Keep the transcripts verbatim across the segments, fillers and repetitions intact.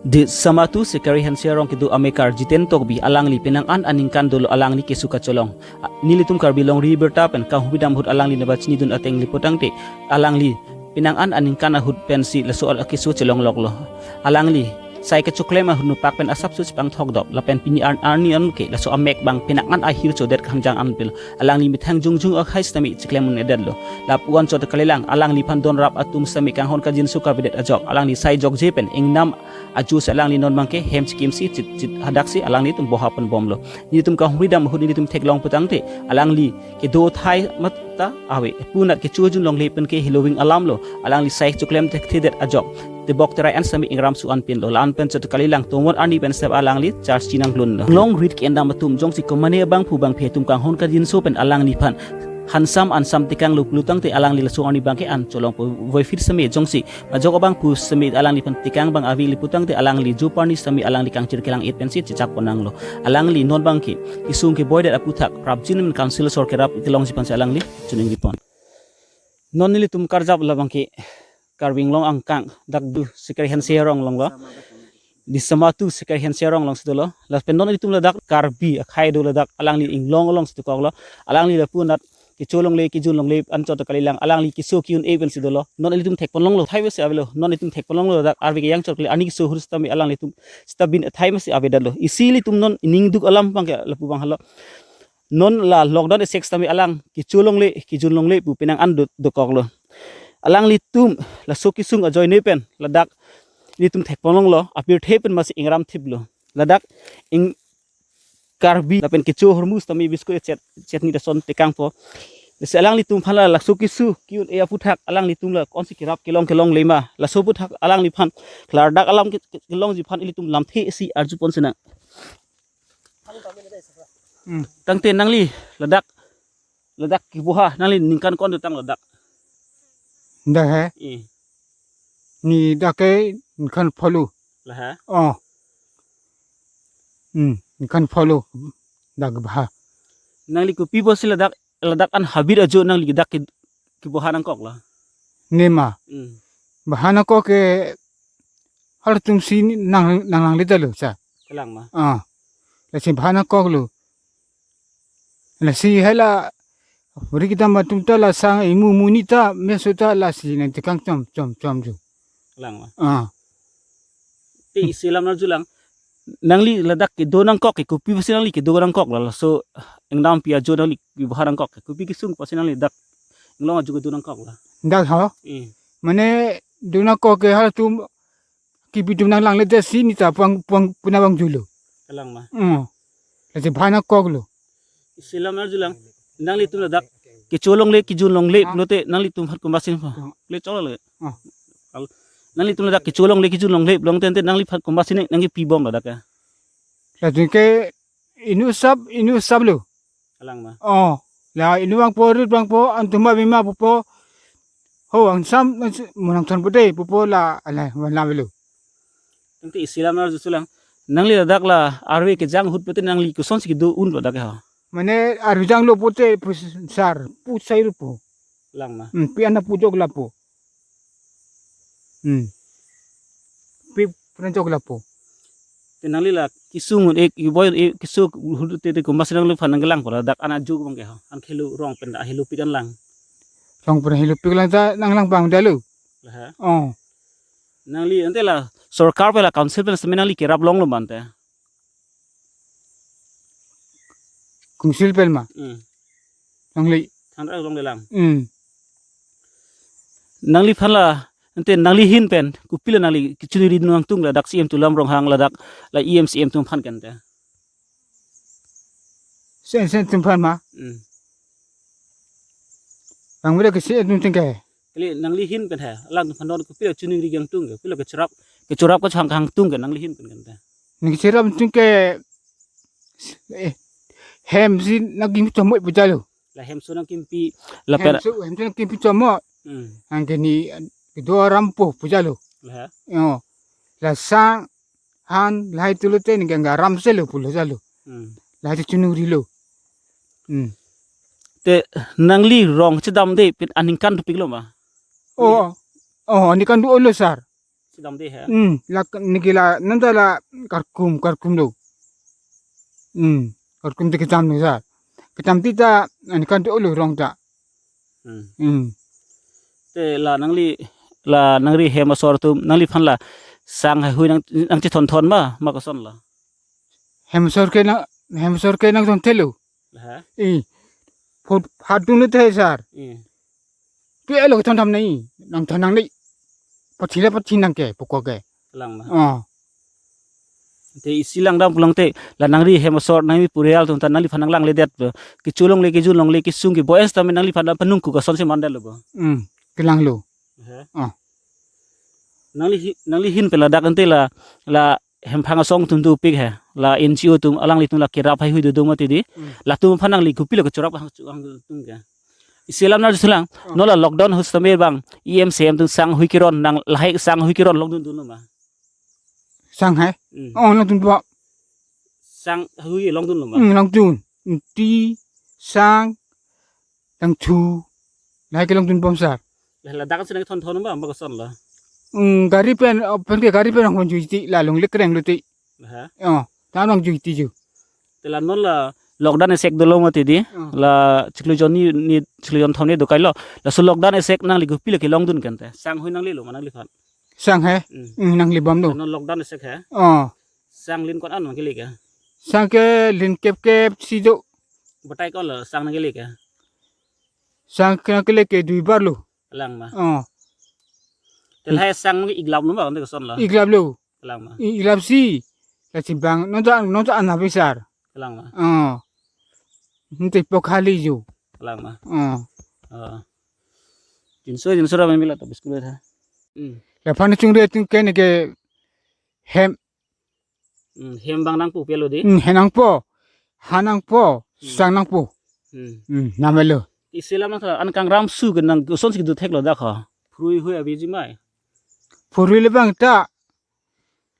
Disama two Sikari Hanse arong kedo amekar Jiten Tokbi, alangli penang an aningkan dolo, alangli keso kacholong. A, nelitum Karbi Longri Abirta pen kahumri dam ahut alangli nangpachinidun ateng liputangte, alangli penang an aningkan ahut pensi laso al-, keso cholongloklo. Alangli sai kechoklem ahut nopak pen asapso chepangthokdok, lapen pini ar-, arni an ke laso amek abang penang an ahir chodet khangjang anpil. Alangli methang jongjong akhei sitame chiklem un-edetlo. Lapu anchot kalilang, alangliphan donrap atum sitame kanghon kangjinso kavedet ajok, alangli sai jokje pen ingnam ajosi alangli non abangke hem chikimsi chit chit hadaksi alanglitum boha ponbomlo. Nelitum kahumri dam ahut nelitum theklong putangte, alangli kedo athai mata ave. Punat kecho jun longle pen ke heloving alamlo. Alangli sai choklem thekthedet ajok, tebok terai an sitame ingram su anpinlo. La-an pen chot kalilang, tomon arni pen sep alangli charge chinang lunlo. Longri ke-endam atum jongsi komane abangphu abangphi atum kanghon kangjinso pen alangliphan hansam ansam tekanglo pulotangte, alangli laso arni abangke an cholongpo. Voiphit sitame jongsi majok abangphu sitame alangliphan tekang abang ave liputangte, alangli jo parni sitame alangli kangchir kelang-et pensi chechak ponnanglo. Alangli non abangke kesung keboidet aputhak prapjin men council asor kerap kelongji aphansi alangli choningri pon. Non nelitum karjap labangke Karbi Anglong angkang dak do Sikari Hanse arong alonglo. Disama two Sikari Hanse arong alongsi dolo. Lapen non nelitum ladak Karbi akhei do ladak, alangli inglong alongsi dokoklo. Alangli lapu anat kecho longle kejun longle anchot kalilang, alangli keso ki-un-e pensi dolo. Non nelitum thekponlonglo, athai masi avelo. Non nelitum thekponlonglo, dak arve kejang chot kali, ani keso ahut sitame alanglitum sita bin athai masi avedetlo. Isi ilitum non ining duk alam abangke lapu abang halo. Non la lockdown esek sitame alang kecho longle kejun longle pu penang an do-, dokoklo. Alanglitum laso kesung ajoine pen ladak ilitum thekponlonglo, apirthe pen masi ingram thiplo. Ladak ing Karbi lapen kecho ahormu sitame biskut chet chetni ta son tekangpo. Lasi alanglitum aphan la laso keso ki-un-e aputhak alanglitum la konsi kerap kelong kelongle ma? Laso aputhak alangliphan klardak alam ke-, ke-, kelongji aphan ilitum lamthe si arjupon sinang. Hmm. Tangte nangli ladak, ladak keboha nangli ningkan ko-an dotang ladak? Dak he? Eh. Ni dak ke ningkan pholo. Lah ha? Oh. Hmm, ningkan pholo dak keboha. Nangli kopi pusi ladak, ladak an habit ajo nangli dak ke-, keboha nangkoklo? Ne ma. Hmm. Boha nangkok ke halatum si nang, nang, nangledetlo sa. Kalang ma. Ah. Lasi boha nangkoklo. Lasi hala ri kedam atum ta la sang imu muni ta meso ta lasi nangtekang chom chom chom ju. Kalang ma. Ah. Te isi alam arjulang. Nangli ladak kedo nangkok ke kopi pusi nangli kedo nangkoklo, laso ingnampi ajo nangli keboha nangkok ke kopi kesung pusi nangli dak inglong ajo kedo nangkoklo? Dak ho? Eh. Mane do nangkok ke halatum kipi atum nanglangledetsi neta pang pang puna bang julo. Kalang ma. Hmm. Lasi boha nangkoklo. Isi alam arjulang. Nanglitum ladak kecho longle kejun longle pulote nanglitum aphan komatsi nangpo? Hmm. Le cholo le. Hmm. Al-, nanglitum ladak kecho longle kejun longle pulote nangliphan komatsi nang, nangkepibom ladak ya? Ladak ke inut asap, inut asaplo. Kalang ma. Oh, la inut abangpo, rit abangpo, antum ma bima pupo. Ho, angsam, angsam, monang thon pute pupo la, ala, wala velo. Tangte isi alam arjusulang. Nangli ladak la arve kejang ahut pute nangli kosonsi kedo unlo dak ha? Mane arve janglo pute pu sar, pu sai rupo. Kalang ma. Hmm, pi ana pujok lapo. Hmm. Pi pran jok lapo. Te nangli la kesung un-e, iboi un-e keso ahut te, te komatsi nangliphan nangkelangpo ladak an ajo abangke ha? An kehelo rong pen da heloving an lang. Rong pen heloving lang ta nanglang abang detlo. Lah ha? Oh. Nangli ante la sorkar pen la council pen sitame nangli kerap longlo ma ante? Council pen ma. Hmm. Nangli. Thanra longlelang. Hmm. Nangliphan la, ante nangli ahin pen kopilo nangli kechoningri nangtung ladak C M Tuliram Ronghang ladak la E M C M atum aphan ke ante? C M C M atum aphan ma. Hmm. Bang mura ke C M atum atum ke. Kali nangli ahin pen he, alangtum aphan non kopilo choningri kangtung ke, kopilo kechorap, kechorap kachang kangtung ke nangli ahin pen ke ante? Nangli kechorap atum ke, eh, hem si nangkimpi chomoi pujalo. La hemso nangkimpi, la hem pera. So, hem so nangkimpi chomoi. Hmm. Anke ni kedo arampo pujalo. Lah ha? Yo. La sang han lahai tulote ni ganga aram selo pulo jalo. Hmm. Lahai tu choningri lo. Hmm. Te nangli rong chedamde pen aningkan dopiklo ma? Oh, oh, aningkan do-olo sar. Kedam de he. Hmm, la niki la nonta la karkum, karkum lo. Hmm, karkum te kejam ni sar. Kejam ti ta ani kan to lo rong ta. Hmm. Hmm. Te la nangli, la nangri hem asor atum nangliphan la sang haihui nang, nangchethon thon ma, ma koson la? Hem asor ke nang, hem asor ke nangthon thelo. Ha? I. Phot phat dun te sar. I. Pi elo thon tham nai, nangthon nangne. Pathi le pathi nang ke, poko ke. Lang ma. Oh. Te isi langdam pulang te, la nangri hem asor, nangri purial atum ta nangliphan nanglang ledet. Kecho longle, kejun longle, kesung ke boys tame nangliphan nangpanung ku koson si mandal lo bo. Hmm, kelang lo. He? Oh. Nangli hi-, nangli hin pen ladak ante la, la hemphang asong atum dopik he. La N G O atum alanglitum la kerap haihui dodo mati di. Hmm. Latum aphan nangli kopilo kechorap hang chu hang tum ke. Isi alam na sulang. Oh. Non la lockdown ahut tame bang E M C M atum sang hui keron nang lahai sang hui keron longdun dun lo ma? Sang he? Hmm. Oh, longdun po. Sang hui longdun lo ma? Hmm, longdun. Ti sang tangthu. Lahai ke longdun bom sar. Lah ladak si nangthon thon ba, ma koson la? Hmm, gari pen, oh, pen ke gari pen nang jui ti, la longle kreng lo ti. Ha? Oh, ta nang jui ti ju. Te la non la lockdown esek dolo mati di. Oh. La chiklo jon ni, ni chiklo jon thom ni dokai lo. Laso lockdown esek nangli kopilo kelongdun kan te. Sang hui nanglelo ma nangliphan? Sang he? Hmm. Hmm, nangli bom do. Non lockdown esek he? Oh. Sang lin ko-an nangkele ke? Sang ke lin kep kep si do. Batai ko la sang nangkele ke? Sang ke nangkele ke dui bar lo. Lang ma. Oh. Te lahai sang nang iglap lo ma, ante koson la? Iglap lo. Lang ma. I-, iglap si. La chimbang, non ta, non ta anap sar. Lang ma. Oh. Nte po khali ju. Lang ma. Oh. Oh. Jinso, jinso ra mila to biscuit ha. Hmm. Laphan chungri atum ke ne ke hem. Hmm, hem bang nangpo pelo di. Hmm, hem nangpo. Ha nangpo, hmm, sang nangpo. Hmm. Hmm, namelo. Isi alam na an kangram su ke nang koson si kedo thek lo dak ha. Phurui hui abi ji mai. Phurui le bang ta.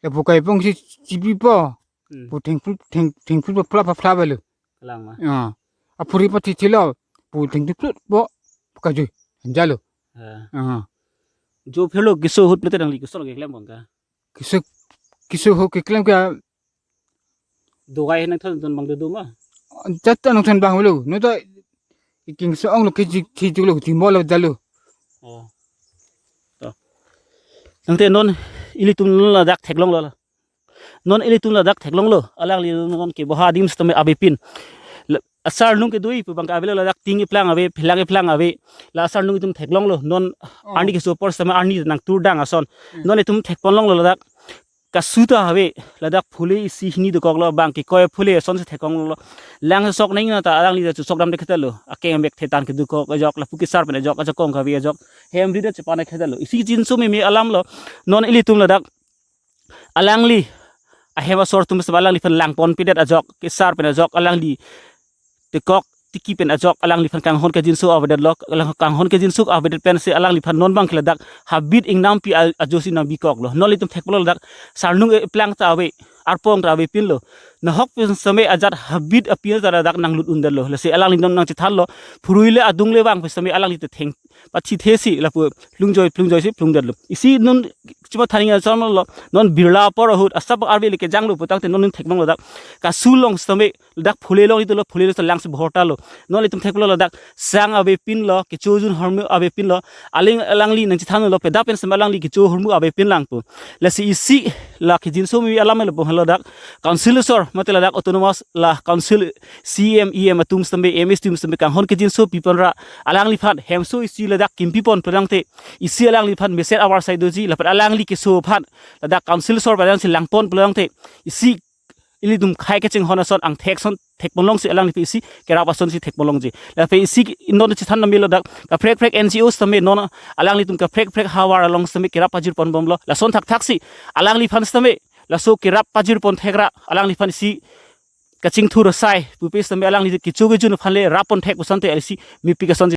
Le bukai pong si chibi po. Hmm. Pu thengphut, theng, thengphut po phla phla phla belo. Lang ma. Ah. A phurui po thithilo. Pu thengphut po. Buka ju. Anjalo. Ah. Ah. Jo phelo keso ahut le te nangli koson keklem bang ka? Keso, keso ahut keklem ke. Dogai nangthon thon bang dodo ma? Jat ta nangthon bang lo. Non ta iking so ong lo keji, keji lo, ti mo lo jalo. Oh. To. Nangte non ilitum non ladak theklong lo. Non ilitum ladak theklong lo. Alangli non ke boha adim sitame avepin. La, asarnung kedo-i pu bang ke avelo ladak ting iplang ave, phelang iplang ave. La asarnung itum theklong lo. Non, oh, arni keso apor sitame arni nangtur dang ason. Hmm. Non itum thekpon long lo ladak. Kasu ta ave, ladak phule isi hini dokok lo, bang ke koi phule ason si thekong lo. Lang sok neng na ta alangli ta chusok dam de kete lo. Akeng amek thetan kedokok ajok, lapu kesar pen ajok, ajakong kave ajok. Hem ri de chepan kete lo. Isi jinso meme alam lo. Non ilitum ladak alangli ahem asor atum sitame alangliphan langpon pidet ajok, kesar pen ajok alangli tekok tiki pen ajok alangliphan kanghon kejinso avedet lo, alang kanghon kejinso avedet pensi alangliphan non bang ke ladak habit ingnampi a-, ajo si nangbikok lo. Non ilitum thekpon lo ladak sarnung iplang ta ave, arpong ta avepin lo. Nahok pen sitame ajat habit apin ta ladak nanglut undet lo. Lasi alangli non nangchethan lo, phurui le adung le bang pen sitame alangli te theng pathi the si lapu plungjoi plungjoi si plungdet lo. Isi non chima thaning ason lo, non birla apor ahut asap arve le kejang lo putangte non thekbang lo dak. Kasu long sitame dak phule long ito lo, phule lo lang si bhorta lo. Non itum theklo ladak sang avepin lo, kecho jun hormu avepin lo. Aling alangli nangchethan lo, peda pen sitame alangli kecho hormu avepin lang pu. Lasi isi la kejinso mi alam lo pon ladak. Council asor, mate ladak autonomous la council C M, E M atum sitame, M S atum sitame kanghon kejinso pipon ra alangliphan hemso isi ladak kimpipon pulangte. Isi alangliphan meset awar sai doji, lapen alangli keso aphan ladak council asor padang si langpon pulangte. Isi ilitum khei kachinghon ason angthek ason thekpon long si alanglipi isi kerap ason si thekpon longji. Lapen isi non chethan nami ladak kaprek prek N G Os tame non alanglitum kaprek prek havar along sitame kerap pajir pon bom lo. Lason thakthak si alangliphan sitame laso kerap pajir pon thek ra alangliphan isi kachingthur asai pupe sitame alangli kecho kejun aphan le rap pon thek pu asonte isi mepik ason